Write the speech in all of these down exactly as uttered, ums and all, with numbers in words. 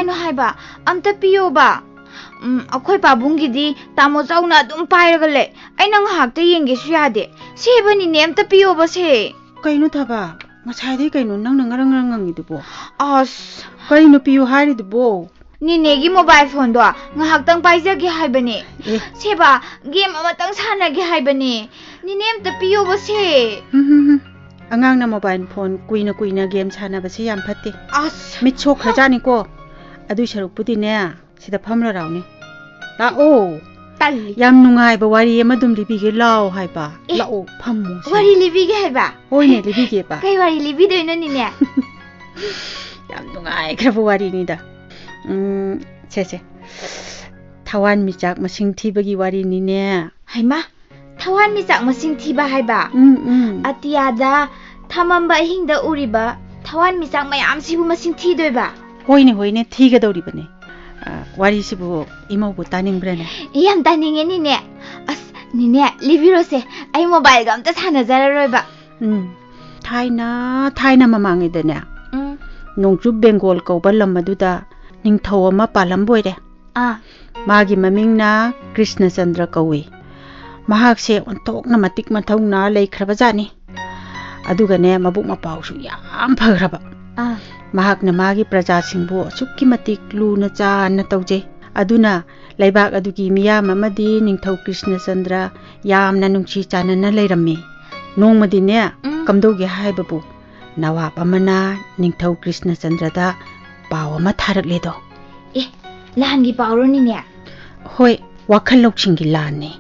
ꯀꯩꯅꯣ ꯍꯥꯏꯕ? ꯑꯝꯇ ꯄꯤꯌꯣꯕ꯫ ꯎꯝ, ꯑꯩꯈꯣꯏ ꯄꯥꯕꯨꯡꯒꯤꯗꯤ ꯇꯥꯃꯣ ꯆꯧꯅ ꯑꯗꯨꯝ ꯄꯥꯏꯔꯒ ꯂꯩ꯫ ꯑꯩꯅ ꯉꯥꯏꯍꯥꯛꯇ ꯌꯦꯡꯒꯦꯁꯨ ꯌꯥꯗꯦ꯫ ꯁꯦꯕꯅꯤꯅꯦ, ꯑꯝꯇ ꯄꯤꯌꯣꯕ ꯁꯦ꯫ ꯀꯩꯅꯣ ꯊꯕ? ꯉꯁꯥꯏꯗꯩ ꯀꯩꯅꯣ ꯅꯪꯅ ꯉꯔꯪ ꯉꯔꯪ ꯉꯪꯉꯤꯗꯨꯕꯣ? ꯑꯁ꯫ ꯀꯩꯅꯣ ꯄꯤꯌꯨ ꯍꯥꯏꯔꯤꯗꯨꯕꯣ? ꯅꯤꯅꯦꯒꯤ mobile phoneꯗꯣ ꯉꯥꯏꯍꯥꯛꯇꯪ ꯄꯥꯏꯖꯒꯦ ꯍꯥꯏꯕꯅꯦ꯫ ꯑꯦ꯫ ꯁꯦꯕ, game ꯑꯃꯇꯪ ꯁꯥꯟꯅꯒꯦ ꯍꯥꯏꯕꯅꯦ꯫ ꯅꯤꯅꯦ, ꯑꯝꯇ ꯄꯤꯌꯣꯕ ꯁꯦ꯫ ꯍꯨꯝ, ꯍꯨꯝ, ꯍꯨꯝ꯫ ꯑꯉꯥꯡꯅ mobile phone ꯀꯨꯏꯅ ꯀꯨꯏꯅ game ꯁꯥꯟꯅꯕꯁꯦ ꯌꯥꯝ ꯐꯠꯇꯦ꯫ ꯑꯁ꯫ ꯃꯤꯠ ꯁꯣꯛꯈ꯭ꯔꯖꯥꯠꯅꯤꯀꯣ꯫ ꯑꯗꯨꯏ ꯁꯔꯨꯛꯄꯨꯗꯤꯅꯦ, ꯁꯤꯗ ꯐꯝꯂꯔꯥꯎꯅꯦ꯫ ꯂꯥꯛꯑꯣ꯫ ꯇꯜꯂꯤ꯫ ꯌꯥꯝ ꯅꯨꯡꯉꯥꯏꯕ ꯋꯥꯔꯤ ꯑꯃ ꯑꯗꯨꯝ ꯂꯤꯕꯤꯒꯦ, ꯂꯥꯛꯑꯣ ꯍꯥꯏꯕ꯫ ꯑꯦ, ꯂꯥꯛꯑꯣ, ꯐꯝꯃꯣ ꯁꯤꯗ꯫ ꯋꯥꯔꯤ ꯂꯤꯕꯤꯒꯦ ꯍꯥꯏꯕ? ꯍꯣꯏꯅꯦ, ꯂꯤꯕꯤꯒꯦꯕ꯫ ꯀꯩ ꯋꯥꯔꯤ ꯂꯤꯕꯤꯗꯣꯏꯅꯣ, ꯅꯤꯅꯦ? ꯌꯥꯝ ꯅꯨꯡꯉꯥꯏꯈ꯭ꯔꯕ ꯋꯥꯔꯤꯅꯤꯗ꯫ ꯎꯝ, ꯁꯦ, ꯁꯦ꯫ ꯊꯋꯥꯟꯃꯤꯆꯥꯛ ꯃꯁꯤꯡ ꯊꯤꯕꯒꯤ ꯋꯥꯔꯤꯅꯤꯅꯦ꯫ ꯍꯩꯃꯥ, ꯊꯋꯥꯟꯃꯤꯆꯥꯛ ꯃꯁꯤꯡ ꯊꯤꯕ ꯍꯥꯏꯕ? ꯎꯝ, ꯎꯝ꯫ ꯑꯇꯤꯌꯥꯗ ꯊꯃꯝꯕ ꯑꯍꯤꯡꯗ ꯎꯔꯤꯕ ꯊꯋꯥꯟꯃꯤꯆꯥꯛ ꯃꯌꯥꯝꯁꯤꯕꯨ ꯃꯁꯤꯡ ꯊꯤꯗꯣꯏꯕ? ꯍꯣꯏꯅꯦ, ꯍꯣꯏꯅꯦ, ꯊꯤꯒꯗꯧꯔꯤꯕꯅꯦ꯫ ꯑ, ꯋꯥꯔꯤꯁꯤꯕꯨ ꯏꯃꯧꯕꯨ ꯇꯥꯅꯤꯡꯕ꯭ꯔꯅꯦ? ꯌꯥꯝ ꯇꯥꯅꯤꯡꯉꯦ, ꯅꯤꯅꯦ꯫ ꯑꯁ, ꯅꯤꯅꯦ, ꯂꯤꯕꯤꯔꯣꯁꯦ꯫ ꯑꯩ mobileꯒ ꯑꯝꯇ ꯁꯥꯟꯅꯖꯔꯔꯣꯏꯕ꯫ ꯎꯝ꯫ ꯊꯥꯏꯅ, ꯊꯥꯏꯅ ꯃꯃꯥꯡꯉꯩꯗꯅꯦ, ꯎꯝ꯫ ꯅꯣꯡꯆꯨꯞ ꯕꯦꯡꯒꯣꯜ ꯀꯧꯕ ꯂꯝ ꯑꯗꯨꯗ ꯅꯤꯡꯊꯧ ꯑꯃ ꯄꯥꯜꯂꯝꯕ ꯑꯣꯏꯔꯦ꯫ ꯑꯥ꯫ ꯃꯥꯒꯤ ꯃꯃꯤꯡꯅ ꯀ꯭ꯔꯤꯁꯅꯆꯟꯗ꯭ꯔ ꯀꯧꯏ꯫ ꯃꯍꯥꯛꯁꯦ ꯑꯣꯟꯊꯣꯛꯅ ꯃꯇꯤꯛ ꯃꯊꯧꯅꯥ ꯂꯩꯈ꯭ꯔꯕꯖꯥꯠꯅꯤ꯫ ꯑꯗꯨꯒꯅꯦ, ꯃꯕꯨꯛ ꯃꯄꯥꯎꯁꯨ ꯌꯥꯝ ꯐꯈ꯭ꯔꯕ꯫ ꯑꯥ꯫ ꯃꯍꯥꯛꯅ ꯃꯥꯒꯤ ꯄ꯭ꯔꯖꯥꯁꯤꯡꯕꯨ ꯑꯁꯨꯛꯀꯤ ꯃꯇꯤꯛ ꯂꯨꯅ ꯆꯥꯟꯅ ꯇꯧꯖꯩ꯫ ꯑꯗꯨꯅ ꯂꯩꯕꯥꯛ ꯑꯗꯨꯒꯤ ꯃꯤꯌꯥꯝ ꯑꯃꯗꯤ ꯅꯤꯡꯊꯧ ꯀ꯭ꯔꯤꯁꯅꯆꯟꯗ꯭ꯔ ꯌꯥꯝꯅ ꯅꯨꯡꯁꯤ ꯆꯥꯟꯅꯅ ꯂꯩꯔꯝꯃꯤ꯫ ꯅꯣꯡꯃꯗꯤꯅꯦ, ꯎꯝ꯫ ꯀꯝꯗꯧꯒꯦ ꯍꯥꯏꯕꯕꯨ, ꯅꯋꯥꯕ ꯑꯃꯅ ꯅꯤꯡꯊꯧ ꯀ꯭ꯔꯤꯁꯅꯆꯟꯗ꯭ꯔꯗ ꯄꯥꯎ ꯑꯃ ꯊꯥꯔꯛꯂꯦꯗꯣ꯫ ꯑꯦ, ꯂꯥꯟꯒꯤ ꯄꯥꯎꯔꯣ, ꯅꯤꯅꯦ? ꯍꯣꯏ, ꯋꯥꯈꯜ ꯂꯧꯁꯤꯡꯒꯤ ꯂꯥꯟꯅꯤ꯫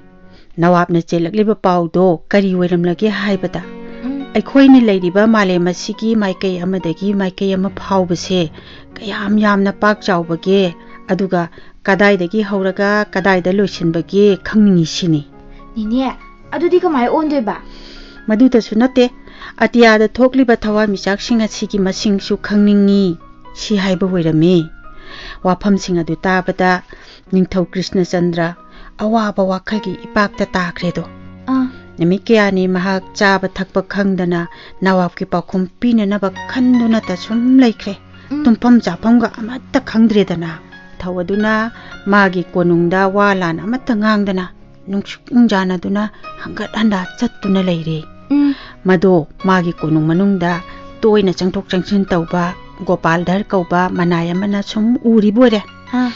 ꯅꯋꯥꯕꯅ ꯆꯦꯜꯂꯛꯂꯤꯕ ꯄꯥꯎꯗꯣ ꯀꯔꯤ ꯑꯣꯏꯔꯝꯂꯒꯦ ꯍꯥꯏꯕꯗ, ꯎꯝ꯫ ꯑꯩꯈꯣꯏꯅ ꯂꯩꯔꯤꯕ ꯃꯥꯂꯦꯝ ꯑꯁꯤꯒꯤ ꯃꯥꯏꯀꯩ ꯑꯃꯗꯒꯤ ꯃꯥꯏꯀꯩ ꯑꯃ ꯐꯥꯎꯕꯁꯦ ꯀꯌꯥꯝ ꯌꯥꯝꯅ ꯄꯥꯛ ꯆꯥꯎꯕꯒꯦ, ꯑꯗꯨꯒ ꯀꯗꯥꯏꯗꯒꯤ ꯍꯧꯔꯒ ꯀꯗꯥꯏꯗ ꯂꯣꯏꯁꯤꯟꯕꯒꯦ ꯈꯪꯅꯤꯡꯉꯤ ꯁꯤꯅꯤ꯫ ꯅꯤꯅꯦ, ꯑꯗꯨꯗꯤ ꯀꯃꯥꯏ ꯑꯣꯟꯗꯣꯏꯕ? ꯃꯗꯨꯗꯁꯨ ꯅꯠꯇꯦ, ꯑꯇꯤꯌꯥꯗ ꯊꯣꯛꯂꯤꯕ ꯊꯋꯥꯟꯃꯤꯆꯥꯛꯁꯤꯡ ꯑꯁꯤꯒꯤ ꯃꯁꯤꯡꯁꯨ ꯈꯪꯅꯤꯡꯉꯤ, ꯁꯤ ꯍꯥꯏꯕ ꯑꯣꯏꯔꯝꯃꯤ꯫ ꯋꯥꯐꯝꯁꯤꯡ ꯑꯗꯨ ꯇꯥꯕꯗ ꯅꯤꯡꯊꯧ ꯀ꯭ꯔꯤꯁꯅꯆꯟꯗ꯭ꯔ ꯑꯋꯥꯕ ꯋꯥꯈꯜꯒꯤ ꯏꯄꯥꯛꯇ ꯇꯥꯈ꯭ꯔꯦꯗꯣ꯫ ꯑꯥ꯫ ꯅꯨꯃꯤꯠ ꯀꯌꯥꯅꯤ ꯃꯍꯥꯛ ꯆꯥꯕ ꯊꯛꯄ ꯈꯪꯗꯅ ꯅꯋꯥꯕꯀꯤ ꯄꯥꯎꯈꯨꯝ ꯄꯤꯅꯅꯕ ꯈꯟꯗꯨꯅꯇ ꯁꯨꯝ ꯂꯩꯈ꯭ꯔꯦ꯫ ꯎꯝ꯫ ꯇꯨꯝꯐꯝ ꯆꯥꯐꯝꯒ ꯑꯃꯠꯇ ꯈꯪꯗ꯭ꯔꯦꯗꯅ꯫ ꯊꯧ ꯑꯗꯨꯅ ꯃꯥꯒꯤ ꯀꯣꯅꯨꯡꯗ ꯋꯥ ꯂꯥꯟ ꯑꯃꯠꯇ ꯉꯥꯡꯗꯅ ꯅꯨꯡꯁꯨꯛ ꯅꯨꯡꯖꯥꯅꯗꯨꯅ ꯍꯪꯒꯠ ꯍꯟꯗ ꯆꯠꯇꯨꯅ ꯂꯩꯔꯦ꯫ ꯎꯝ꯫ ꯃꯗꯣ ꯃꯥꯒꯤ ꯀꯣꯅꯨꯡ ꯃꯅꯨꯡꯗ ꯇꯣꯏꯅ ꯆꯪꯊꯣꯛ ꯆꯪꯁꯤꯟ ꯇꯧꯕ ꯒꯣꯄꯥꯜꯙꯔ ꯀꯧꯕ ꯃꯅꯥꯏ ꯑꯃꯅ ꯁꯨꯝ ꯎꯔꯤꯕ ꯑꯣꯏꯔꯦ꯫ ꯑꯥ꯫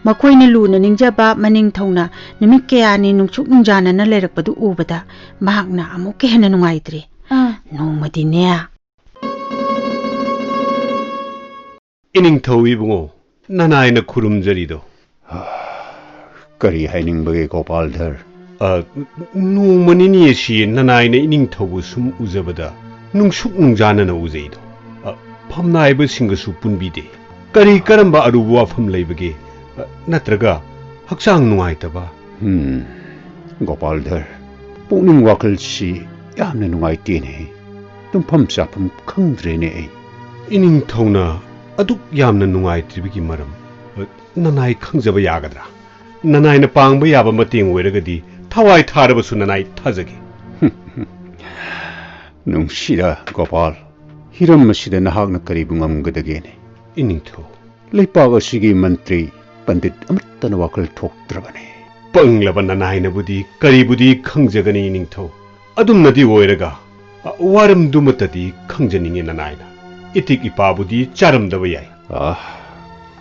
ꯃꯈꯣꯏꯅ ꯂꯨꯅ ꯅꯤꯡꯖꯕ ꯃꯅꯤꯡꯊꯧꯅ ꯅꯨꯃꯤꯠ ꯀꯌꯥꯅꯤ ꯅꯨꯡꯁꯨꯛ ꯅꯨꯡꯖꯥꯅꯅ ꯂꯩꯔꯛꯄꯗꯨ ꯎꯕꯗ ꯃꯍꯥꯛꯅ ꯑꯃꯨꯛꯀ ꯍꯦꯟꯅ ꯅꯨꯡꯉꯥꯏꯇ꯭ꯔꯦ꯫ ꯑꯥ꯫ ꯅꯣꯡꯃꯗꯤꯅꯦ꯫ ꯏꯅꯤꯡꯊꯧ ꯏꯕꯨꯡꯉꯣ, ꯅꯅꯥꯏꯅ ꯈꯨꯔꯨꯝꯖꯔꯤꯗꯣ꯫ ꯀꯔꯤ ꯍꯥꯏꯅꯤꯡꯕꯒꯦ, ꯒꯣꯄꯥꯜꯙꯔ? ꯑ, ꯅꯣꯡꯃ ꯅꯤꯅꯤ ꯑꯁꯤ ꯅꯅꯥꯏꯅ ꯏꯅꯤꯡꯊꯧꯕꯨ ꯁꯨꯝ ꯎꯖꯕꯗ ꯅꯨꯡꯁꯨꯛ ꯅꯨꯡꯖꯥꯅꯅ ꯎꯖꯩꯗꯣ꯫ ꯑ, ꯐꯝꯅꯥꯏꯕꯁꯤꯡꯒꯁꯨ ꯄꯨꯟꯕꯤꯗꯦ꯫ ꯀꯔꯤ ꯀꯔꯝꯕ ꯑꯔꯨꯕ ꯋꯥꯐꯝ ꯂꯩꯕꯒꯦ? ꯑ, ꯅꯠꯇ꯭ꯔꯒ ꯍꯛꯆꯥꯡ ꯅꯨꯡꯉꯥꯏꯇꯕ? ꯍꯝ, ꯒꯣꯄꯥꯜꯙꯔ, ꯄꯨꯛꯅꯤꯡ ꯋꯥꯈꯜꯁꯤ ꯌꯥꯝꯅ ꯅꯨꯡꯉꯥꯏꯇꯦꯅꯦ꯫ ꯇꯨꯝꯐꯝ ꯆꯥꯐꯝ ꯈꯪꯗ꯭ꯔꯦꯅꯦ ꯑꯩ꯫ ꯏꯅꯤꯡꯊꯧꯅ ꯑꯗꯨꯛ ꯌꯥꯝꯅ ꯅꯨꯡꯉꯥꯏꯇ꯭ꯔꯤꯕꯒꯤ ꯃꯔꯝ, ꯑ, ꯅꯅꯥꯏ ꯈꯪꯖꯕ ꯌꯥꯒꯗ꯭ꯔꯥ? ꯅꯅꯥꯏꯅ ꯄꯥꯡꯕ ꯌꯥꯕ ꯃꯇꯦꯡ ꯑꯣꯏꯔꯒꯗꯤ ꯊꯋꯥꯏ ꯊꯥꯔꯕꯁꯨ ꯅꯅꯥꯏ ꯊꯥꯖꯒꯦ꯫ ꯅꯨꯡꯁꯤꯗ, ꯒꯣꯄꯥꯜ, ꯍꯤꯔꯝ ꯑꯁꯤꯗ ꯅꯍꯥꯛꯅ ꯀꯔꯤꯕꯨ ꯉꯝꯒꯗꯒꯦꯅꯦ? ꯏꯅꯤꯡꯊꯧ꯫ ꯂꯩꯄꯥꯛ ꯑꯁꯤꯒꯤ ꯃꯟꯇ꯭ꯔꯤ ꯄꯟꯗꯤꯠ ꯑꯃꯠꯇꯅ ꯋꯥꯈꯜ ꯊꯣꯛꯇ꯭ꯔꯕꯅꯤ꯫ ꯄꯪꯂꯕ ꯅꯅꯥꯏꯅꯕꯨꯗꯤ ꯀꯔꯤꯕꯨꯗꯤ ꯈꯪꯖꯒꯅꯤ, ꯏꯅꯤꯡꯊꯧ꯫ ꯑꯗꯨꯝꯅꯗꯤ ꯑꯣꯏꯔꯒ, ꯑ, ꯋꯥꯔꯝꯗꯨꯃꯠꯇꯗꯤ ꯈꯪꯖꯅꯤꯡꯉꯤ ꯅꯅꯥꯏꯅ꯫ ꯏꯇꯤꯛ ꯏꯄꯥꯕꯨꯗꯤ ꯆꯥꯔꯝꯗꯕ ꯌꯥꯏ꯫ ꯑ,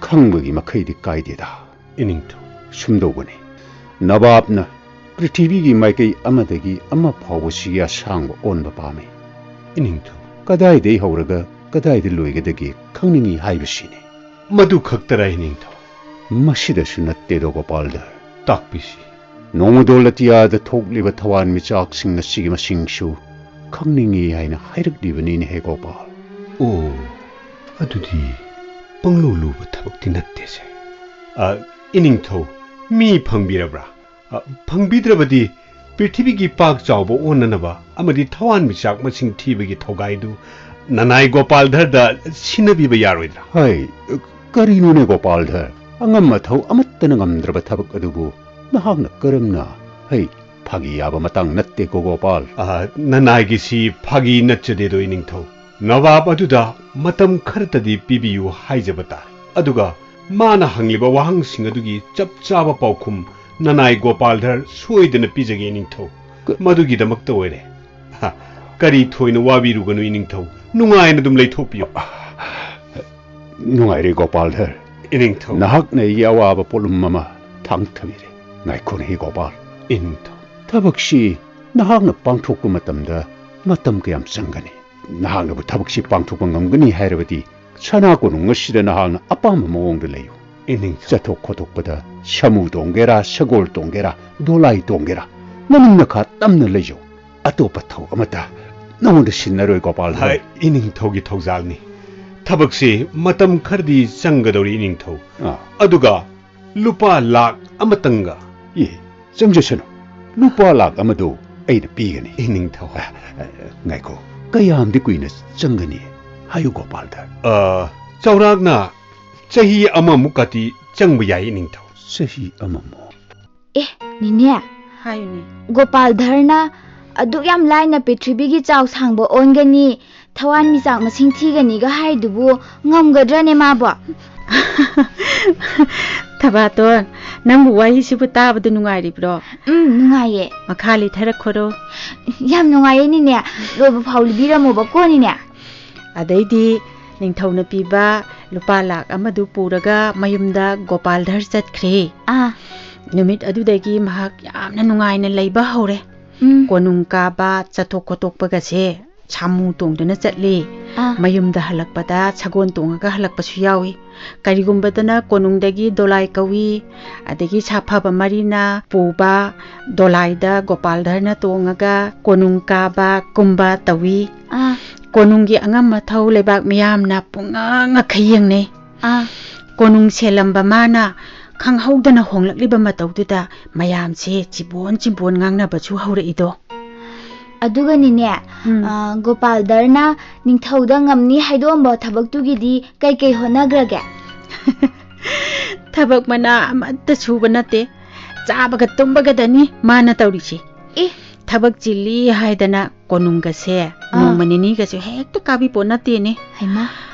ꯈꯪꯕꯒꯤ ꯃꯈꯩꯗꯤ ꯀꯥꯏꯗꯦꯗ꯫ ꯏꯅꯤꯡꯊꯧ꯫ ꯁꯨꯝꯗꯧꯕꯅꯤ, ꯅꯕꯥꯞꯅ ꯄ꯭ꯔꯤꯊꯤꯕꯤꯒꯤ ꯃꯥꯏꯀꯩ ꯑꯃꯗꯒꯤ ꯑꯃ ꯐꯥꯎꯕꯁꯤꯒꯤ ꯑꯁꯥꯡꯕ ꯑꯣꯟꯕ ꯄꯥꯝꯃꯤ꯫ ꯏꯅꯤꯡꯊꯧ꯫ ꯀꯗꯥꯏꯗꯒꯤ ꯍꯧꯔꯒ ꯀꯗꯥꯏꯗ ꯂꯣꯏꯒꯗꯒꯦ ꯈꯪꯅꯤꯡꯏ ꯍꯥꯏꯕꯁꯤꯅꯤ꯫ ꯃꯗꯨ ꯈꯛꯇꯔꯥ, ꯏꯅꯤꯡꯊꯧ? ꯃꯁꯤꯗꯁꯨ ꯅꯠꯇꯦꯗꯣ, ꯒꯣꯄꯥꯜꯗꯔ꯫ ꯇꯥꯛꯄꯤꯁꯤ꯫ ꯅꯣꯡꯃꯗꯣꯜ ꯑꯇꯤꯌꯥꯗ ꯊꯣꯛꯂꯤꯕ ꯊꯋꯥꯟꯃꯤꯆꯥꯛꯁꯤꯡ ꯑꯁꯤꯒꯤ ꯃꯁꯤꯡꯁꯨ ꯈꯪꯅꯤꯡꯏ ꯍꯥꯏꯅ ꯍꯥꯏꯔꯛꯂꯤꯕꯅꯤꯅꯦꯍꯦ, ꯒꯣꯄꯥꯜ꯫ ꯑꯣ, ꯑꯗꯨꯗꯤ ꯄꯪꯂꯨ ꯂꯨꯕ ꯊꯕꯛꯇꯤ ꯅꯠꯇꯦꯁꯦ꯫ ꯑ, ꯏꯅꯤꯡꯊꯧ, ꯃꯤ ꯐꯪꯕꯤꯔꯕ꯭ꯔꯥ? ꯑ, ꯐꯪꯕꯤꯗ꯭ꯔꯕꯗꯤ ꯄ꯭ꯔꯤꯊꯤꯕꯤꯒꯤ ꯄꯥꯛ ꯆꯥꯎꯕ ꯑꯣꯟꯅꯅꯕ ꯑꯃꯗꯤ ꯊꯋꯥꯟꯃꯤꯆꯥꯛ ꯃꯁꯤꯡ ꯊꯤꯕꯒꯤ ꯊꯧꯒꯥꯏꯗꯨ ꯅꯅꯥꯏ ꯒꯣꯄꯥꯜꯙꯔꯗ ꯁꯤꯟꯅꯕꯤꯕ ꯌꯥꯔꯣꯏꯗ꯭ꯔꯥ? ꯍꯩ, ꯀꯔꯤꯅꯣꯅꯦ ꯒꯣꯄꯥꯜꯙꯔ? ꯑꯉꯝ ꯑꯊꯧ ꯑꯃꯠꯇꯅ ꯉꯝꯗ꯭ꯔꯕ ꯊꯕꯛ ꯑꯗꯨꯕꯨ ꯅꯍꯥꯛꯅ ꯀꯔꯝꯅ? ꯍꯩ, ꯐꯥꯒꯤ ꯌꯥꯕ ꯃꯇꯥꯡ ꯅꯠꯇꯦꯀꯣ, ꯒꯣꯄꯥꯜ꯫ ꯑ, ꯅꯅꯥꯏꯒꯤꯁꯤ ꯐꯥꯒꯤ ꯅꯠꯆꯗꯦꯗꯣ, ꯏꯅꯤꯡꯊꯧ꯫ ꯅꯋꯥꯕ ꯑꯗꯨꯗ ꯃꯇꯝ ꯈꯔꯇꯗꯤ ꯄꯤꯕꯤꯌꯨ ꯍꯥꯏꯖꯕ ꯇꯥꯔꯦ꯫ ꯑꯗꯨꯒ ꯃꯥꯅ ꯍꯪꯂꯤꯕ ꯋꯥꯍꯪꯁꯤꯡ ꯑꯗꯨꯒꯤ ꯆꯞ ꯆꯥꯕ ꯄꯥꯎꯈꯨꯝ ꯅꯅꯥꯏ ꯒꯣꯄꯥꯜꯙꯔ ꯁꯣꯏꯗꯅ ꯄꯤꯖꯒꯦ, ꯏꯅꯤꯡꯊꯧ꯫ ꯀ- ꯃꯗꯨꯒꯤꯗꯃꯛꯇ ꯑꯣꯏꯔꯦ꯫ ꯍꯥ, ꯀꯔꯤ ꯊꯣꯏꯅ ꯋꯥꯕꯤꯔꯨꯒꯅꯨ, ꯏꯅꯤꯡꯊꯧ꯫ ꯅꯨꯡꯉꯥꯏꯅ ꯑꯗꯨꯝ ꯂꯩꯊꯣꯛꯄꯤꯌꯨ꯫ ꯅꯨꯡꯉꯥꯏꯔꯦ, ꯒꯣꯄꯥꯜꯙꯔ꯫ ꯏꯅꯤꯡꯊꯧ꯫ ꯅꯍꯥꯛꯅ ꯑꯩꯒꯤ ꯑꯋꯥꯕ ꯄꯣꯠꯂꯨꯝ ꯑꯃ ꯊꯥꯡꯊꯕꯤꯔꯦ꯫ ꯉꯥꯏꯈꯣꯅꯦ, ꯒꯣꯄꯥꯜ꯫ ꯏꯅꯤꯡꯊꯧ꯫ ꯊꯕꯛꯁꯤ ꯅꯍꯥꯛꯅ ꯄꯥꯡꯊꯣꯛꯄ ꯃꯇꯝꯗ ꯃꯇꯝ ꯀꯌꯥꯝ ꯆꯪꯒꯅꯤ? ꯅꯍꯥꯛꯅꯕꯨ ꯊꯕꯛꯁꯤ ꯄꯥꯡꯊꯣꯛꯄ ꯉꯝꯒꯅꯤ ꯍꯥꯏꯔꯕꯗꯤ, ꯁꯅꯥ ꯀꯣꯅꯨꯡ ꯑꯁꯤꯗ ꯅꯍꯥꯛꯅ ꯑꯄꯥꯝꯕ ꯃꯑꯣꯡꯗ ꯂꯩꯌꯨ꯫ ꯏꯅꯤꯡꯊꯧ꯫ ꯆꯠꯊꯣꯛ ꯈꯣꯠꯇꯣꯛꯄꯗ ꯁꯥꯃꯨ ꯇꯣꯡꯒꯦꯔꯥ, ꯁꯒꯣꯜ ꯇꯣꯡꯒꯦꯔꯥ, ꯗꯣꯂꯥꯏ ꯇꯣꯡꯒꯦꯔꯥ, ꯅꯅꯤꯡ ꯅꯈꯥ ꯇꯝꯅ ꯂꯩꯖꯧ꯫ ꯑꯇꯣꯞꯄ ꯊꯧ ꯑꯃꯠꯇ ꯅꯉꯣꯟꯗ ꯁꯤꯟꯅꯔꯣꯏ, ꯒꯣꯄꯥꯜ꯫ ꯍꯥꯏ, ꯏꯅꯤꯡꯊꯧꯒꯤ ꯊꯧꯖꯥꯜꯅꯤ꯫ ꯊꯕꯛꯁꯤ ꯃꯇꯝ ꯈꯔꯗꯤ ꯆꯪꯒꯗꯧꯔꯤ, ꯏꯅꯤꯡꯊꯧ꯫ ꯑꯥ꯫ ꯑꯗꯨꯒ ꯂꯨꯄꯥ ꯂꯥꯈ ꯑꯃꯇꯪꯒ꯫ ꯑꯦ, ꯆꯪꯖꯁꯅꯨ꯫ ꯂꯨꯄꯥ ꯂꯥꯈ ꯑꯃꯗꯨ ꯑꯩꯅ ꯄꯤꯒꯅꯤ꯫ ꯏꯅꯤꯡꯊꯧ꯫ ꯑ, ꯑ, ꯉꯥꯏꯈꯣ, ꯀꯌꯥꯝꯗꯤ ꯀꯨꯏꯅ ꯆꯪꯒꯅꯤ? ꯍꯥꯏꯌꯨ, ꯒꯣꯄꯥꯜꯗ꯫ ꯑ, ꯆꯥꯎꯔꯥꯛꯅ ꯆꯍꯤ ꯑꯃꯃꯨꯛꯀꯗꯤ ꯆꯪꯕ ꯌꯥꯏ, ꯏꯅꯤꯡꯊꯧ꯫ ꯆꯍꯤ ꯑꯃꯃꯨꯛ? ꯑꯦ, ꯅꯤꯅꯦ꯫ ꯍꯥꯏꯌꯨꯅꯦ꯫ ꯒꯣꯄꯥꯜ ꯙꯔꯅ ꯑꯗꯨꯛ ꯌꯥꯝ ꯂꯥꯏꯅ ꯄ꯭ꯔꯤꯊꯤꯕꯤꯒꯤ ꯆꯥꯎ ꯁꯥꯡꯕ ꯑꯣꯟꯒꯅꯤ, ꯊꯋꯥꯟꯃꯤꯆꯥꯛ ꯃꯁꯤꯡ ꯊꯤꯒꯅꯤꯒ ꯍꯥꯏꯗꯨꯕꯨ ꯉꯝꯒꯗ꯭ꯔꯅꯦ ꯃꯥꯕꯣ? ꯊꯕꯥꯇꯣꯟ, ꯅꯪꯕꯨ ꯋꯥꯔꯤꯁꯤꯕꯨ ꯇꯥꯕꯗ ꯅꯨꯡꯉꯥꯏꯔꯤꯕ꯭ꯔꯣ? ꯎꯝ, ꯅꯨꯡꯉꯥꯏꯌꯦ꯫ ꯃꯈꯥ ꯂꯤꯊꯔꯛꯈꯣꯔꯣ꯫ ꯌꯥꯝ ꯅꯨꯡꯉꯥꯏꯌꯦ ꯅꯤꯅꯦ, ꯂꯣꯏꯕ ꯐꯥꯎ ꯂꯤꯕꯤꯔꯝꯃꯣꯕꯀꯣ ꯅꯤꯅꯦ꯫ ꯑꯗꯩꯗꯤ ꯅꯤꯡꯊꯧꯅ ꯄꯤꯕ ꯂꯨꯄꯥ ꯂꯥꯈ ꯑꯃꯗꯨ ꯄꯨꯔꯒ ꯃꯌꯨꯝꯗ ꯒꯣꯄꯥꯜ ꯙꯔ ꯆꯠꯈ꯭ꯔꯦ꯫ ꯑꯥ꯫ ꯅꯨꯃꯤꯠ ꯑꯗꯨꯗꯒꯤ ꯃꯍꯥꯛ ꯌꯥꯝꯅ ꯅꯨꯡꯉꯥꯏꯅ ꯂꯩꯕ ꯍꯧꯔꯦ꯫ ꯎꯝ꯫ ꯀꯣꯅꯨꯡ ꯀꯥꯕ, ꯆꯠꯊꯣꯛ ꯈꯣꯠꯇꯣꯛꯄꯒꯁꯦ ꯁꯥꯃꯨ ꯇꯣꯡꯗꯨꯅ ꯆꯠꯂꯤ꯫ ꯑꯥ꯫ ꯃꯌꯨꯝꯗ ꯍꯜꯂꯛꯄꯗ ꯁꯒꯣꯜ ꯇꯣꯡꯉꯒ ꯍꯜꯂꯛꯄꯁꯨ ꯌꯥꯎꯏ꯫ ꯀꯔꯤꯒꯨꯝꯕꯗꯅ ꯀꯣꯅꯨꯡꯗꯒꯤ ꯗꯣꯂꯥꯏ ꯀꯧꯏ, ꯑꯗꯒꯤ ꯁꯥꯐꯕ ꯃꯔꯤꯅ ꯄꯨꯕ ꯗꯣꯂꯥꯏꯗ ꯒꯣꯄꯥꯜ ꯙꯔꯅ ꯇꯣꯡꯉꯒ ꯀꯣꯅꯨꯡ ꯀꯥꯕ ꯀꯨꯝꯕ ꯇꯧꯏ꯫ ꯑꯥ꯫ ꯀꯣꯅꯨꯡꯒꯤ ꯑꯉꯝ ꯑꯊꯧ ꯂꯩꯕꯥꯛ ꯃꯤꯌꯥꯝꯅ ꯄꯨꯡꯉꯛ ꯉꯛꯈꯩ ꯌꯦꯡꯅꯩ꯫ ꯑꯥ꯫ ꯀꯣꯅꯨꯡ ꯁꯦꯜꯂꯝꯕ ꯃꯥꯅ ꯈꯪꯍꯧꯗꯅ ꯍꯣꯡꯂꯛꯂꯤꯕ ꯃꯇꯧꯗꯨꯗ ꯃꯌꯥꯝꯁꯦ ꯆꯤꯕꯣꯟ ꯆꯤꯕꯣꯟ ꯉꯥꯡꯅꯕꯁꯨ ꯍꯧꯔꯛꯏꯗꯣ꯫ ꯑꯗꯨꯒꯅꯤꯅꯦ, ꯎꯝ꯫ ꯑ, ꯒꯣꯄꯥꯜ ꯙꯔꯅ ꯅꯤꯡꯊꯧꯗ ꯉꯝꯅꯤ ꯍꯥꯏꯗꯣꯛꯑꯝꯕ ꯊꯕꯛꯇꯨꯒꯤꯗꯤ ꯀꯩꯀꯩ ꯍꯣꯠꯅꯈ꯭ꯔꯒꯦ? ꯊꯕꯛ ꯃꯅꯥ ꯑꯃꯠꯇ ꯁꯨꯕ ꯅꯠꯇꯦ, ꯆꯥꯕꯒ ꯇꯨꯝꯕꯒꯗꯅꯤ ꯃꯥꯅ ꯇꯧꯔꯤꯁꯦ꯫ ꯑꯦ꯫ ꯊꯕꯛ ꯆꯤꯜꯂꯤ ꯍꯥꯏꯗꯅ ꯀꯣꯅꯨꯡꯒꯁꯦ ꯅꯣꯡꯃ ꯅꯤꯅꯤꯒꯁꯨ ꯍꯦꯛꯇ ꯀꯥꯕꯤꯄꯣꯠ ꯅꯠꯇꯦꯅꯦ꯫ ꯍꯩꯃꯥ꯫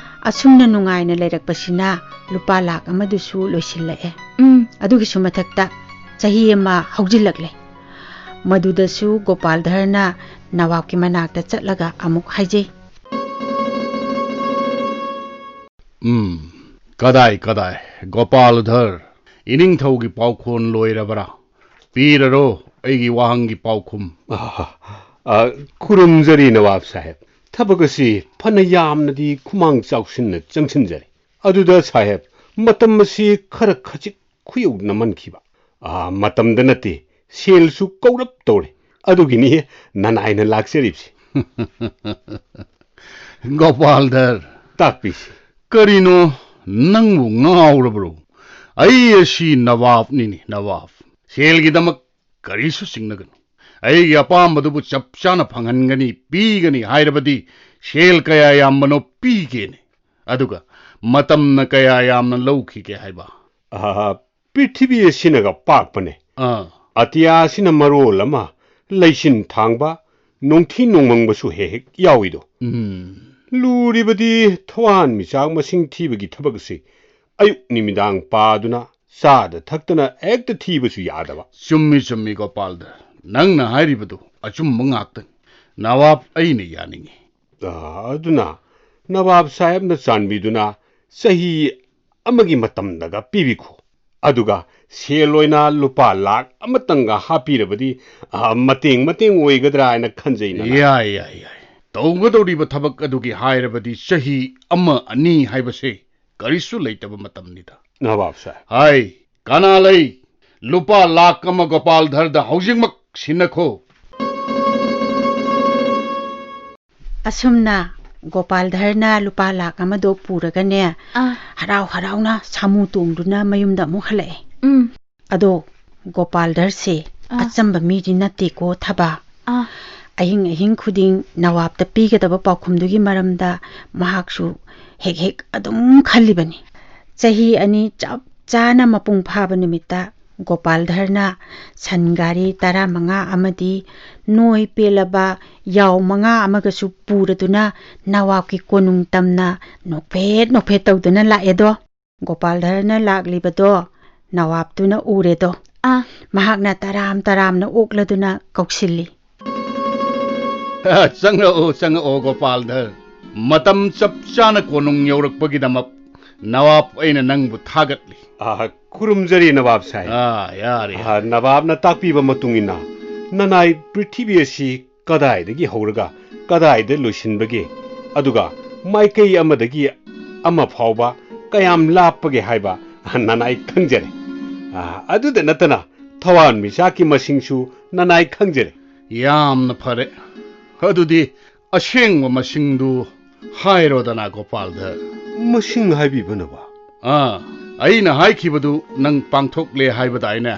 ꯑꯁꯨꯝꯅ ꯅꯨꯡꯉꯥꯏꯅ ꯂꯩꯔꯛꯄꯁꯤꯅ ꯂꯨꯄꯥ ꯂꯥꯛ ꯑꯃꯗꯨꯁꯨ ꯂꯣꯏꯁꯤꯜꯂꯛꯑꯦ꯫ ꯎꯝ꯫ ꯑꯗꯨꯒꯤꯁꯨ ꯃꯊꯛꯇ ꯆꯍꯤ ꯑꯃ ꯍꯧꯖꯤꯜꯂꯛꯂꯦ꯫ ꯃꯗꯨꯗꯁꯨ ꯒꯣꯄꯥꯜꯙꯔꯅ ꯅꯋꯥꯕꯀꯤ ꯃꯅꯥꯛꯇ ꯆꯠꯂꯒ ꯑꯃꯨꯛ ꯍꯥꯏꯖꯩ꯫ ꯎꯝ, ꯀꯗꯥꯏ, ꯀꯗꯥꯏ, ꯒꯣꯄꯥꯜꯙꯔ, ꯏꯅꯤꯡꯊꯧꯒꯤ ꯄꯥꯎꯈꯣꯜ ꯂꯣꯏꯔꯕꯔꯥ? ꯄꯤꯔꯔꯣ ꯑꯩꯒꯤ ꯋꯥꯍꯪꯒꯤ ꯄꯥꯎꯈꯨꯝ꯫ ꯑ, ꯑ, ꯈꯨꯔꯨꯝꯖꯔꯤ ꯅꯋꯥꯕ ꯁꯥꯍꯦꯕ꯫ ꯊꯕꯛ ꯑꯁꯤ ꯐꯅ ꯌꯥꯝꯅꯗꯤ ꯈꯨꯃꯥꯡ ꯆꯥꯎꯁꯤꯟꯅ ꯆꯪꯁꯤꯟꯖꯔꯦ꯫ ꯑꯗꯨꯗ ꯁꯥꯍꯦꯕ, ꯃꯇꯝ ꯑꯁꯤ ꯈꯔ ꯈꯖꯤꯛ ꯈꯨꯌꯧ ꯅꯝꯍꯟꯈꯤꯕ꯫ ꯑ, ꯃꯇꯝꯗ ꯅꯠꯇꯦ, ꯁꯦꯜꯁꯨ ꯀꯧꯔꯞ ꯇꯧꯔꯦ꯫ ꯑꯗꯨꯒꯤꯅꯤ ꯅꯅꯥꯏꯅ ꯂꯥꯛꯆꯔꯤꯕꯁꯤ꯫ ꯒꯣꯄꯥꯜꯙꯔ꯫ ꯇꯥꯛꯄꯤꯁꯤ꯫ ꯀꯔꯤꯅꯣ, ꯅꯪꯕꯨ ꯉꯥꯎꯔꯕ꯭ꯔꯣ? ꯑꯩ ꯑꯁꯤ ꯅꯋꯥꯕꯅꯤꯅꯦ, ꯅꯋꯥꯕ꯫ ꯁꯦꯜꯒꯤꯗꯃꯛ ꯀꯔꯤꯁꯨ ꯆꯤꯡꯅꯒꯅꯨ꯫ ꯑꯩꯒꯤ ꯑꯄꯥꯝꯕꯗꯨꯕꯨ ꯆꯞ ꯆꯥꯅ ꯐꯪꯍꯟꯒꯅꯤ, ꯄꯤꯒꯅꯤ ꯍꯥꯏꯔꯕꯗꯤ ꯁꯦꯜ ꯀꯌꯥ ꯌꯥꯝꯕꯅꯣ ꯄꯤꯒꯦꯅꯦ꯫ ꯑꯗꯨꯒ ꯃꯇꯝꯅ ꯀꯌꯥ ꯌꯥꯝꯅ ꯂꯧꯈꯤꯒꯦ ꯍꯥꯏꯕ? ꯑꯍꯥ, ꯄ꯭ꯔꯤꯊꯤꯕꯤ ꯑꯁꯤꯅꯒ ꯄꯥꯛꯄꯅꯦ꯫ ꯑꯥ꯫ ꯑꯇꯤꯌꯥꯁꯤꯅ ꯃꯔꯣꯜ ꯑꯃ ꯂꯩꯆꯤꯟ ꯊꯥꯡꯕ, ꯅꯣꯡꯊꯤ ꯅꯣꯡꯃꯪꯕꯁꯨ ꯍꯦꯛ ꯍꯦꯛ ꯌꯥꯎꯏꯗꯣ꯫ ꯎꯝ꯫ ꯂꯨꯔꯤꯕꯗꯤ ꯊꯋꯥꯟ ꯃꯤꯆꯥꯛ ꯃꯁꯤꯡ ꯊꯤꯕꯒꯤ ꯊꯕꯛ ꯑꯁꯤ ꯑꯌꯨꯛ ꯅꯨꯃꯤꯗꯥꯡ ꯄꯥꯗꯨꯅ ꯆꯥꯗ ꯊꯛꯇꯅ ꯍꯦꯛꯇ ꯊꯤꯕꯁꯨ ꯌꯥꯗꯕ꯫ ꯆꯨꯝꯃꯤ, ꯆꯨꯝꯃꯤ, ꯒꯣꯄꯥꯜꯗ꯫ ꯅꯪꯅ ꯍꯥꯏꯔꯤꯕꯗꯨ ꯑꯆꯨꯝꯕ ꯉꯥꯛꯇꯅꯤ꯫ ꯅꯋꯥꯕ, ꯑꯩꯅ ꯌꯥꯅꯤꯡꯉꯤ꯫ ꯑ, ꯑꯗꯨꯅ ꯅꯋꯥꯕ ꯁꯥꯍꯦꯕꯅ ꯆꯥꯟꯕꯤꯗꯨꯅ ꯆꯍꯤ ꯑꯃꯒꯤ ꯃꯇꯝꯗꯒ ꯄꯤꯕꯤꯈꯣ꯫ ꯑꯗꯨꯒ ꯁꯦꯜ ꯑꯣꯏꯅ ꯂꯨꯄꯥ ꯂꯥꯛ ꯑꯃꯇꯪꯒ ꯍꯥꯞꯄꯤꯔꯕꯗꯤ, ꯑ, ꯃꯇꯦꯡ ꯃꯇꯦꯡ ꯑꯣꯏꯒꯗ꯭ꯔꯥ ꯍꯥꯏꯅ ꯈꯟꯖꯩ, ꯅꯅꯥꯏ꯫ ꯌꯥꯏ, ꯌꯥꯏ, ꯌꯥꯏ꯫ ꯇꯧꯒꯗꯧꯔꯤꯕ ꯊꯕꯛ ꯑꯗꯨꯒꯤ ꯍꯥꯏꯔꯕꯗꯤ ꯆꯍꯤ ꯑꯃ ꯑꯅꯤ ꯍꯥꯏꯕꯁꯦ ꯀꯔꯤꯁꯨ ꯂꯩꯇꯕ ꯃꯇꯝꯅꯤꯗ꯫ ꯅꯋꯥꯕ ꯁꯥꯍꯦꯕ꯫ ꯍꯥꯏ, ꯀꯅꯥ ꯂꯩ? ꯂꯨꯄꯥ ꯂꯥꯛ ꯑꯃ ꯒꯣꯄꯥꯜꯙꯔꯗ ꯍꯧꯖꯤꯛꯃꯛ ꯁꯤꯟꯅꯈꯣ꯫ ꯑꯁꯨꯝꯅ ꯒꯣꯄꯥꯜꯙꯔꯅ ꯂꯨꯄꯥ ꯂꯥꯛ ꯑꯃꯗꯣ ꯄꯨꯔꯒꯅꯦ, ꯑꯥ꯫ ꯍꯔꯥꯎ ꯍꯔꯥꯎꯅ ꯁꯥꯃꯨ ꯇꯣꯡꯗꯨꯅ ꯃꯌꯨꯝꯗ ꯑꯃꯨꯛ ꯍꯜꯂꯛꯑꯦ꯫ ꯎꯝ꯫ ꯑꯗꯣ ꯒꯣꯄꯥꯜꯙꯔꯁꯦ ꯑꯥ꯫ ꯑꯆꯝꯕ ꯃꯤꯗꯤ ꯅꯠꯇꯦꯀꯣ, ꯊꯕꯥ꯫ ꯑꯥ꯫ ꯑꯍꯤꯡ ꯑꯍꯤꯡ ꯈꯨꯗꯤꯡ ꯅꯋꯥꯕꯇ ꯄꯤꯒꯗꯕ ꯄꯥꯎꯈꯨꯝꯗꯨꯒꯤ ꯃꯔꯝꯗ ꯃꯍꯥꯛꯁꯨ ꯍꯦꯛ ꯍꯦꯛ ꯑꯗꯨꯝ ꯈꯜꯂꯤꯕꯅꯤ꯫ ꯆꯍꯤ ꯑꯅꯤ ꯆꯞ ꯆꯥꯅ ꯃꯄꯨꯡ ꯐꯥꯕ ꯅꯨꯃꯤꯠꯇ ꯒꯣꯄꯥꯜꯙꯔꯅ ꯁꯟ ꯒꯥꯔꯤ ꯇꯔꯥꯃꯉꯥ ꯑꯃꯗꯤ ꯅꯣꯏ ꯄꯦꯜꯂꯕ ꯌꯥꯎ ꯃꯉꯥ ꯑꯃꯒꯁꯨ ꯄꯨꯔꯗꯨꯅ ꯅꯋꯥꯕꯀꯤ ꯀꯣꯅꯨꯡ ꯇꯝꯅ ꯅꯣꯛꯐꯦꯠ ꯅꯣꯛꯐꯦꯠ ꯇꯧꯗꯨꯅ ꯂꯥꯛꯑꯦꯗꯣ꯫ ꯒꯣꯄꯥꯜꯙꯔꯅ ꯂꯥꯛꯂꯤꯕꯗꯣ ꯅꯋꯥꯕꯇꯨꯅ ꯎꯔꯦꯗꯣ꯫ ꯑꯥ꯫ ꯃꯍꯥꯛꯅ ꯇꯔꯥꯝ ꯇꯔꯥꯝꯅ ꯑꯣꯛꯂꯗꯨꯅ ꯀꯧꯁꯤꯜꯂꯤ꯫ "ꯑ, ꯆꯪꯉꯛꯑꯣ, ꯆꯪꯉꯛꯑꯣ, ꯒꯣꯄꯥꯜꯙꯔ꯫ ꯃꯇꯝ ꯆꯞ ꯆꯥꯅ ꯀꯣꯅꯨꯡ ꯌꯧꯔꯛꯄꯒꯤꯗꯃꯛ ꯅꯋꯥꯕ ꯑꯩꯅ ꯅꯪꯕꯨ ꯊꯥꯒꯠꯂꯤ꯫" "ꯑ, ꯈꯨꯔꯨꯝꯖꯔꯤ, ꯅꯋꯥꯕ ꯁꯥꯍꯦꯕ꯫" "ꯑ, ꯌꯥꯔꯦ, ꯑ, ꯌꯥꯔꯦ꯫ ꯅꯋꯥꯕꯅ ꯇꯥꯛꯄꯤꯕ ꯃꯇꯨꯡ ꯏꯟꯅ ꯅꯅꯥꯏ ꯄ꯭ꯔꯤꯊꯤꯕꯤ ꯑꯁꯤ ꯀꯗꯥꯏꯗꯒꯤ ꯍꯧꯔꯒ ꯀꯗꯥꯏꯗ ꯂꯣꯏꯁꯤꯟꯕꯒꯦ, ꯑꯗꯨꯒ ꯃꯥꯏꯀꯩ ꯑꯃꯗꯒꯤ ꯑꯃ ꯐꯥꯎꯕ ꯀꯌꯥꯝ ꯂꯥꯞꯄꯒꯦ ꯍꯥꯏꯕ ꯅꯅꯥꯏ ꯈꯪꯖꯔꯦ꯫ ꯑ, ꯑꯗꯨꯗ ꯅꯠꯇꯅ ꯊꯋꯥꯟꯃꯤꯆꯥꯛꯀꯤ ꯃꯁꯤꯡꯁꯨ ꯅꯅꯥꯏ ꯈꯪꯖꯔꯦ꯫" "ꯌꯥꯝꯅ ꯐꯔꯦ꯫ ꯑꯗꯨꯗꯤ ꯑꯁꯦꯡꯕ ꯃꯁꯤꯡꯗꯨ ꯍꯥꯏꯔꯣꯗꯅ, ꯒꯣꯄꯥꯜꯗ꯫" "ꯃꯁꯤꯡ ꯍꯥꯏꯕꯤꯕ, ꯅꯋꯥꯕ?" "ꯑꯥ, ꯑꯩꯅ ꯍꯥꯏꯈꯤꯕꯗꯨ ꯅꯪ ꯄꯥꯡꯊꯣꯛꯂꯦ ꯍꯥꯏꯕꯗꯥꯏꯅꯦ?"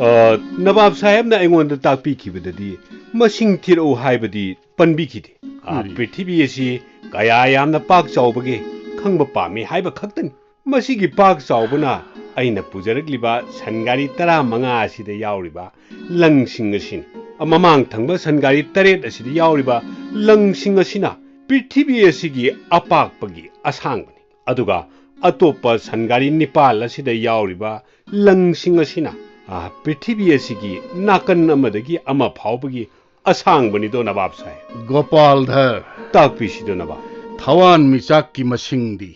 "ꯑ, ꯅꯋꯥꯕ ꯁꯥꯍꯦꯕꯅ ꯑꯩꯉꯣꯟꯗ ꯇꯥꯛꯄꯤꯈꯤꯕꯗꯗꯤ ꯃꯁꯤꯡ ꯊꯤꯔꯛꯎ ꯍꯥꯏꯕꯗꯤ ꯄꯟꯕꯤꯈꯤꯗꯦ꯫ ꯑ, ꯎꯝ꯫ ꯄ꯭ꯔꯤꯊꯤꯕꯤ ꯑꯁꯤ ꯀꯌꯥ ꯌꯥꯝꯅ ꯄꯥꯛ ꯆꯥꯎꯕꯒꯦ ꯈꯪꯕ ꯄꯥꯝꯃꯤ ꯍꯥꯏꯕ ꯈꯛꯇꯅꯤ꯫ ꯃꯁꯤꯒꯤ ꯄꯥꯛ ꯆꯥꯎꯕꯅ ꯑꯩꯅ ꯄꯨꯖꯔꯛꯂꯤꯕ ꯁꯟ ꯒꯥꯔꯤ ꯇꯔꯥꯃꯉꯥ ꯑꯁꯤꯗ ꯌꯥꯎꯔꯤꯕ ꯂꯪꯁꯤꯡ ꯑꯁꯤꯅꯤ꯫ ꯃꯃꯥꯡ ꯊꯪꯕ ꯁꯟ ꯒꯥꯔꯤ ꯇꯔꯦꯠ ꯑꯁꯤꯗ ꯌꯥꯎꯔꯤꯕ ꯂꯪꯁꯤꯡ ꯑꯁꯤꯅ ꯄ꯭ꯔꯤꯊꯤꯕꯤ ꯑꯁꯤꯒꯤ ꯑꯄꯥꯛꯄꯒꯤ ꯑꯁꯥꯡꯕꯅꯤ꯫ ꯑꯗꯨꯒ ꯑꯇꯣꯞꯄ ꯁꯟ ꯒꯥꯔꯤ ꯅꯤꯄꯥꯜ ꯑꯁꯤꯗ ꯌꯥꯎꯔꯤꯕ ꯂꯪꯁꯤꯡ ꯑꯁꯤꯅ, ꯑ, ꯄ꯭ꯔꯤꯊꯤꯕꯤ ꯑꯁꯤꯒꯤ ꯅꯥꯀꯟ ꯑꯃꯗꯒꯤ ꯑꯃ ꯐꯥꯎꯕꯒꯤ ꯑꯁꯥꯡꯕꯅꯤꯗꯣ, ꯅꯋꯥꯕ ꯁꯥꯍꯦꯕ꯫" "ꯒꯣꯄꯥꯜꯙꯔ, ꯇꯥꯛꯄꯤꯁꯤꯗꯣ, ꯅꯋꯥꯕ꯫" "ꯊꯋꯥꯟꯃꯤꯆꯥꯛꯀꯤ ꯃꯁꯤꯡꯗꯤ?"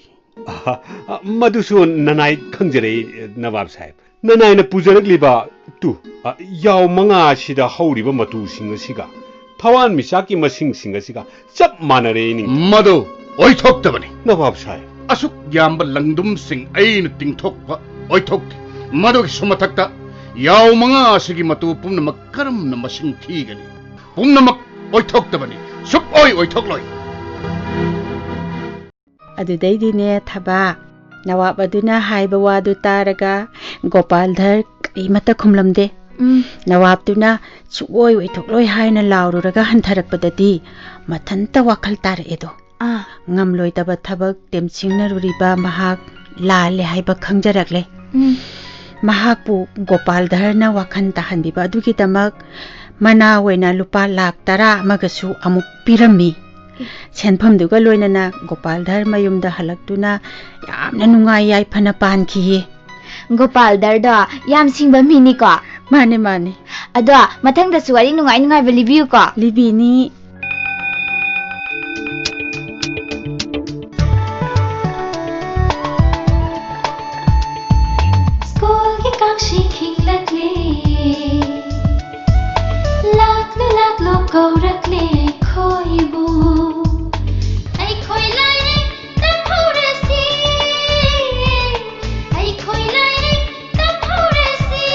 "ꯑ, ꯑ, ꯃꯗꯨꯁꯨ ꯅꯅꯥꯏ ꯈꯪꯖꯔꯦ, ꯅꯋꯥꯕ ꯁꯥꯍꯦꯕ꯫ ꯅꯅꯥꯏꯅ ꯄꯨꯖꯔꯛꯂꯤꯕ ꯇꯨ, ꯑ, ꯌꯥꯎ ꯃꯉꯥ ꯑꯁꯤꯗ ꯍꯧꯔꯤꯕ ꯃꯇꯨꯁꯤꯡ ꯑꯁꯤꯒ ꯊꯋꯥꯟꯃꯤꯆꯥꯛꯀꯤ ꯃꯁꯤꯡꯁꯤꯡ ꯑꯁꯤꯒ ꯆꯞ ꯃꯥꯟꯅꯔꯦ, ꯏꯅꯤꯡꯊꯧ꯫" "ꯃꯗꯨ ꯑꯣꯏꯊꯣꯛꯇꯕꯅꯤ꯫ ꯅꯋꯥꯕ ꯁꯥꯍꯦꯕ꯫" "ꯑꯁꯨꯛ ꯌꯥꯝꯕ ꯂꯪꯗꯨꯝꯁꯤꯡ ꯑꯩꯅ ꯇꯤꯡꯊꯣꯛꯄ ꯑꯣꯏꯊꯣꯛꯇꯦ꯫ ꯃꯗꯨꯒꯤꯁꯨ ꯃꯊꯛꯇ, ꯌꯥꯎ ꯃꯉꯥ ꯑꯁꯤꯒꯤ ꯃꯇꯨ ꯄꯨꯝꯅꯃꯛ ꯀꯔꯝꯅ ꯃꯁꯤꯡ ꯊꯤꯒꯅꯤ? ꯄꯨꯝꯅꯃꯛ ꯑꯣꯏꯊꯣꯛꯇꯕꯅꯤ꯫ ꯁꯨꯛꯑꯣꯏ ꯑꯣꯏꯊꯣꯛꯂꯣꯏ꯫" ꯑꯗꯨꯗꯩꯗꯤꯅꯦ ꯊꯕꯥ, ꯅꯋꯥꯕ ꯑꯗꯨꯅ ꯍꯥꯏꯕ ꯋꯥꯗꯨ ꯇꯥꯔꯒ ꯒꯣꯄꯥꯜꯙꯔ ꯀꯔꯤꯃꯠꯇ ꯈꯨꯝꯂꯝꯗꯦ꯫ ꯎꯝ꯫ ꯅꯋꯥꯕꯗꯨꯅ ꯁꯨꯛꯑꯣꯏ ꯑꯣꯏꯊꯣꯛꯂꯣꯏ ꯍꯥꯏꯅ ꯂꯥꯎꯔꯨꯔꯒ ꯍꯟꯊꯔꯛꯄꯗꯗꯤ ꯃꯊꯟꯇ ꯋꯥꯈꯜ ꯇꯥꯔꯛꯑꯦꯗꯣ꯫ ꯑꯥ꯫ ꯉꯝꯂꯣꯏꯗꯕ ꯊꯕꯛ ꯇꯦꯝꯁꯤꯡꯅꯔꯨꯔꯤꯕ ꯃꯍꯥꯛ ꯂꯥꯜꯂꯦ ꯍꯥꯏꯕ ꯈꯪꯖꯔꯛꯂꯦ꯫ ꯎꯝ꯫ ꯃꯍꯥꯛꯄꯨ ꯒꯣꯄꯥꯜ ꯙꯔꯅ ꯋꯥꯈꯜ ꯇꯥꯍꯟꯕꯤꯕ ꯑꯗꯨꯒꯤꯗꯃꯛ ꯃꯅꯥ ꯑꯣꯏꯅ ꯂꯨꯄꯥ ꯂꯥꯈ ꯇꯔꯥ ꯑꯃꯒꯁꯨ ꯑꯃꯨꯛ ꯄꯤꯔꯝꯃꯤ꯫ ꯁꯦꯟꯐꯝꯗꯨꯒ ꯂꯣꯏꯅꯅ ꯒꯣꯄꯥꯜ ꯙꯔ ꯃꯌꯨꯝꯗ ꯍꯜꯂꯛꯇꯨꯅ ꯌꯥꯝꯅ ꯅꯨꯡꯉꯥꯏ ꯌꯥꯏꯐꯅ ꯄꯥꯟꯈꯤꯌꯦ꯫ ꯒꯣꯄꯥꯜ ꯙꯔꯗꯣ ꯌꯥꯝ ꯁꯤꯡꯕ ꯃꯤꯅꯤꯀꯣ꯫ ꯃꯥꯅꯦ, ꯃꯥꯅꯦ꯫ ꯑꯗꯣ ꯃꯊꯪꯗꯁꯨ ꯋꯥꯔꯤ ꯅꯨꯡꯉꯥꯏ ꯅꯨꯡꯉꯥꯏꯕ ꯂꯤꯕꯤꯌꯨꯀꯣ꯫ ꯂꯤꯕꯤꯅꯤ꯫ ꯁ꯭ꯀꯨꯜꯒꯤ ꯀꯥꯡꯁꯤ ꯈꯤꯡꯂꯛꯂꯦ, ꯂꯥꯛꯂꯣ ꯂꯥꯛꯂꯣ ꯀꯧꯔꯛꯂꯦ ꯑꯩꯈꯣꯏꯕꯨ꯫ ꯑꯩꯈꯣꯏ ꯂꯥꯏꯔꯤꯛ ꯇꯝꯍꯧꯔꯁꯤ, ꯑꯩꯈꯣꯏ ꯂꯥꯏꯔꯤꯛ ꯇꯝꯍꯧꯔꯁꯤ꯫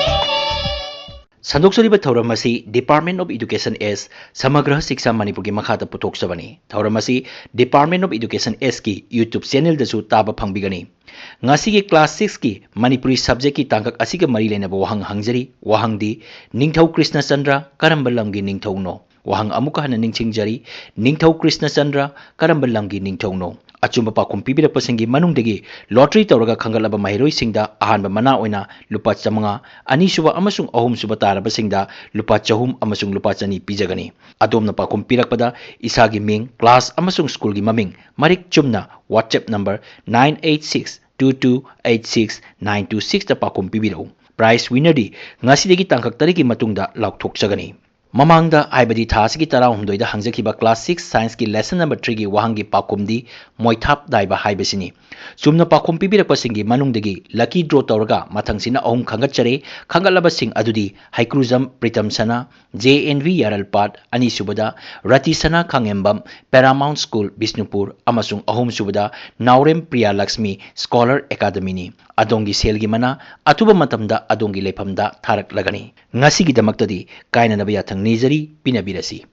ꯁꯟꯗꯣꯛꯆꯔꯤꯕ ꯊꯧꯔꯝ ꯑꯁꯤ Department of Education S, ꯁꯃꯒ꯭ꯔ ꯁꯤꯛꯁꯥ ꯃꯅꯤꯄꯨꯔꯒꯤ ꯃꯈꯥꯗ ꯄꯨꯊꯣꯛꯆꯕꯅꯤ꯫ ꯊꯧꯔꯝ ꯑꯁꯤ Department of Education Sꯀꯤ YouTube channelꯗꯁꯨ ꯇꯥꯕ ꯐꯪꯕꯤꯒꯅꯤ꯫ ꯉꯁꯤꯒꯤ class sixꯀꯤ ꯃꯅꯤꯄꯨꯔꯤ subjectꯀꯤ ꯇꯥꯡꯀꯛ ꯑꯁꯤꯒ ꯃꯔꯤ ꯂꯩꯅꯕ ꯋꯥꯍꯪ ꯍꯪꯖꯔꯤ꯫ ꯋꯥꯍꯪꯗꯤ, ꯅꯤꯡꯊꯧ ꯀ꯭ꯔꯤꯁꯅꯆꯟꯗ꯭ꯔ ꯀꯔꯝꯕ ꯂꯝꯒꯤ ꯅꯤꯡꯊꯧꯅꯣ? ꯋꯥꯍꯪ ꯑꯃꯨꯛꯀ ꯍꯟꯅ ꯅꯤꯡꯁꯤꯡꯖꯔꯤ, ꯅꯤꯡꯊꯧ ꯀ꯭ꯔꯤꯁꯅꯆꯟꯗ꯭ꯔ ꯀꯔꯝꯕ ꯂꯝꯒꯤ ꯅꯤꯡꯊꯧꯅꯣ? ꯑꯆꯨꯝꯕ ꯄꯥꯎꯈꯨꯝ ꯄꯤꯕꯤꯔꯛꯄꯁꯤꯡꯒꯤ ꯃꯅꯨꯡꯗꯒꯤ lottery ꯇꯧꯔꯒ ꯈꯟꯒꯠꯂꯕ ꯃꯍꯩꯔꯣꯏꯁꯤꯡꯗ ꯑꯍꯥꯟꯕ ꯃꯅꯥ ꯑꯣꯏꯅ ꯂꯨꯄꯥ ꯆꯥꯃꯉꯥ, ꯑꯅꯤꯁꯨꯕ ꯑꯃꯁꯨꯡ ꯑꯍꯨꯝꯁꯨꯕ ꯇꯥꯔꯕꯁꯤꯡꯗ ꯂꯨꯄꯥ ꯆꯍꯨꯝ ꯑꯃꯁꯨꯡ ꯂꯨꯄꯥ ꯆꯅꯤ ꯄꯤꯖꯒꯅꯤ꯫ ꯑꯗꯣꯝꯅ ꯄꯥꯎꯈꯨꯝ ꯄꯤꯔꯛꯄꯗ ꯏꯁꯥꯒꯤ ꯃꯤꯡ, class ꯑꯃꯁꯨꯡ ꯁ꯭ꯀꯨꯜꯒꯤ ꯃꯃꯤꯡ ꯃꯔꯤꯛ ꯆꯨꯝꯅ WhatsApp number nine eight six two two eight six nine two sixꯇ ꯄꯥꯎꯈꯨꯝ ꯄꯤꯕꯤꯔꯛꯎ꯫ Prize winnerꯗꯤ ꯉꯁꯤꯗꯒꯤ ꯇꯥꯡꯀꯛ ꯇꯔꯦꯠꯀꯤ ꯃꯇꯨꯡꯗ ꯂꯥꯎꯊꯣꯛꯆꯒꯅꯤ꯫ ꯃꯃꯥꯡꯗ, ꯍꯥꯏꯕꯗꯤ ꯊꯥ ꯑꯁꯤꯒꯤ ꯇꯔꯥꯍꯨꯝꯗꯣꯏꯗ ꯍꯪꯖꯈꯤꯕ class six scienceꯀꯤ lesson number threeꯒꯤ ꯋꯥꯍꯪꯒꯤ ꯄꯥꯎꯈꯨꯝꯗꯤ ꯃꯣꯏꯊꯥꯞ ꯗꯥꯏꯕ ꯍꯥꯏꯕꯁꯤꯅꯤ꯫ ꯆꯨꯝꯅ ꯄꯥꯎꯈꯨꯝ ꯄꯤꯕꯤꯔꯛꯄꯁꯤꯡꯒꯤ ꯃꯅꯨꯡꯗꯒꯤ lucky draw ꯇꯧꯔꯒ ꯃꯊꯪꯁꯤꯅ ꯑꯍꯨꯝ ꯈꯟꯒꯠꯆꯔꯦ꯫ ꯈꯟꯒꯠꯂꯕꯁꯤꯡ ꯑꯗꯨꯗꯤ ꯍꯩꯀ꯭ꯔꯨꯖꯝ ꯄ꯭ꯔꯤꯇꯝ ꯁꯅꯥ, J N V ꯌꯥꯔꯜꯄꯥꯠ, ꯑꯅꯤꯁꯨꯕꯗ ꯔꯇꯤ ꯁꯅꯥ ꯈꯥꯉꯦꯝꯕꯝ, Paramount School ꯕꯤꯁꯅꯨꯄꯨꯔ, ꯑꯃꯁꯨꯡ ꯑꯍꯨꯝꯁꯨꯕꯗ ꯅꯥꯎꯔꯦꯝ ꯄ꯭ꯔꯤꯌꯥ ꯂꯛꯁꯃꯤ Scholar Academyꯅꯤ꯫ ꯑꯗꯣꯝꯒꯤ ꯁꯦꯜꯒꯤ ꯃꯅꯥ ꯑꯊꯨꯕ ꯃꯇꯝꯗ ꯑꯗꯣꯝꯒꯤ ꯂꯩꯐꯝꯗ ꯊꯥꯔꯛꯂꯒꯅꯤ꯫ ꯉꯁꯤꯒꯤꯗꯃꯛꯇꯗꯤ ꯀꯥꯏꯅꯅꯕ ꯌꯥꯊꯪ ꯅꯤꯖꯔꯤ, ꯄꯤꯅꯕꯤꯔꯁꯤ꯫